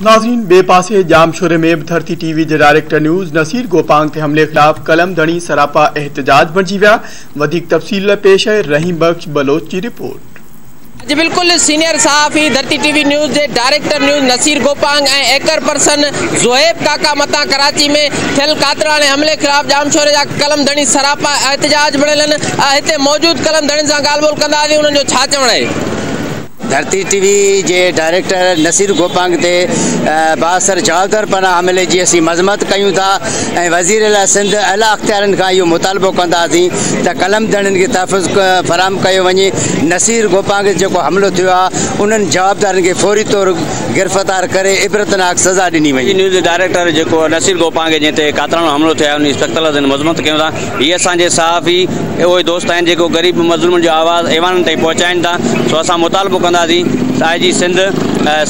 ناظرين ٻئي پاسي ڄامشوري ۾ به ڌرتي ٽي وي جي ڊائريڪٽر نيوز نصير گوپانگ تي حملي خلاف قلم ڌڻي سراپا احتجاج بڻجي ويا، وڌيڪ تفصيل لاء پيش آهي رحيم بخش بلوچ جي رپورٽ. جي بلڪل سينيئر صحافي ڌرتي ٽي وي نيوز جي director news Naseer Gopang ۽ anchor person Zohaib Kaka مٿان ڪراچي ۾ ٿيل قاتلاڻي حملي خلاف ڄامشوري جا قلم ڌڻي سراپا احتجاج بڻيل آهن، هتي موجود قلم ڌڻين سان ڳالهه ٻولهه ڪنداسين انهن جو ڇا چوڻ آهي. ڌرتي ٽي وي جي ڊائريڪٽر نصير گوپانگ تي بااثر جوابدار پاران حملي جي اسين مذمت ڪيون ٿا ۽ وزير اعليٰ سنڌ اعليٰ اختيارين کان اهو مطالبو ڪنداسين ته قلم ڌڻين کي تحفظ فراهم ڪيو وڃي، نصير گوپانگ تي جيڪو حملو ٿيو آهي انهن جوابدارن کي فوري طور گرفتار ڪري عبرتناڪ سزا ڏني وڃي. نيوز جي ڊائريڪٽر جيڪو نصير گوپانگ جنهن تي قاتلاڻو حملو ٿيو آهي ان جي سخت لفظن ۾ مذمت ڪيون ٿا. هي اسان جي صحافي اهي دوست آهن جيڪو غريب مظلومن جو آواز ايوانن تائين پهچائين ٿا سو اسان مطالبو ڪنداسين ته آء جي سنڌ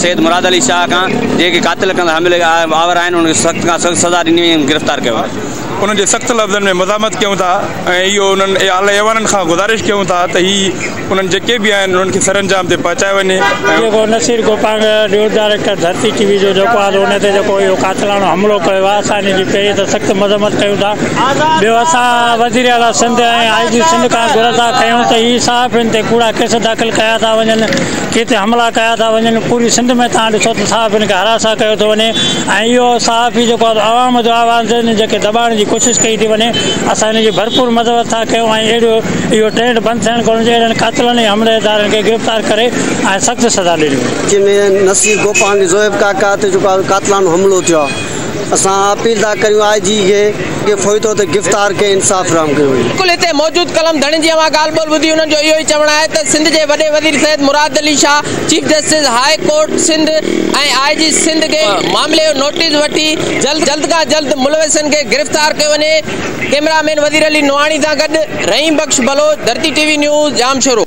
سيد مراد علي شاهه کان جيڪي قاتل ڪندڙ حملي آور آهن انهن کي سخت کان سخت سزا ڏني وڃي ۽ گرفتار ڪيو وڃي. انهن جي سخت لفظن ۾ مزاحمت ڪيون ٿا ۽ اهو انهن اعلي ايوانن کان گذارش ڪيون ٿا ته هي انهن جيڪي به آهن انهن کي سرانجام تي پهچايو وڃي ۽. جيڪو Naseer Gopang news director Dharti T V جو جيڪو آهي ان تي جيڪو اهو قاتلاڻو حملو ڪيو آهي اسان ان جي پهرين ته سخت مذمت ڪيون ٿا ٻيو اسان وزير اعليٰ سنڌ ۽ آء جي سنڌ کان گهر ٿا ڪيون ته هي صحافين تي ڪوڙا ڪيس داخل ڪيا ٿا وڃن ڪي تي حملا ڪيا ٿا وڃن پوري سنڌ ۾ توهان ڏسو ته صحافين کي هراسان ڪيو ٿو وڃي ۽ اهو صحافي جيڪو آهي عوام جو آواز آهن جنهن کي دٻائڻ جي ڪوشش ڪئي ٿي وڃي اسان ان جي ڀرپور مذمت ٿا ڪيون ۽ اهڙو اهو ٽرينڊ بند ٿيڻ گهرجي اهڙن قاتلن ۽ حملي دارن کي گرفتار ڪري ۽ سخت سزا ڏني وڃي. جنهن ۾ نصير گوپانگ زوهيب ڪاڪا تي جيڪو آهي قاتلانو حملو ٿيو آهي اسان اپيل ٿا ڪريون آء جي کي کي فوري طور تي گرفتار ڪري انصاف فراهم ڪيو وڃي. بلڪل هتي موجود قلم ڌڻين جي اوهان ڳالهه ٻولهه ٻڌي انهن جو اهو ئي چوڻ آهي ته سنڌ جي وڏي وزير Syed Murad Ali Shah chief justice high court Sindh ۽ I G Sindh کي معاملي جو نوٽيس وٺي جلد کان جلد ملوثن کي گرفتار ڪيو وڃي. ڪئميرا مين وزير علي نوحاڻي سان گڏ Rahim Bakhsh Baloch, Dharti T V news, Jamshoro.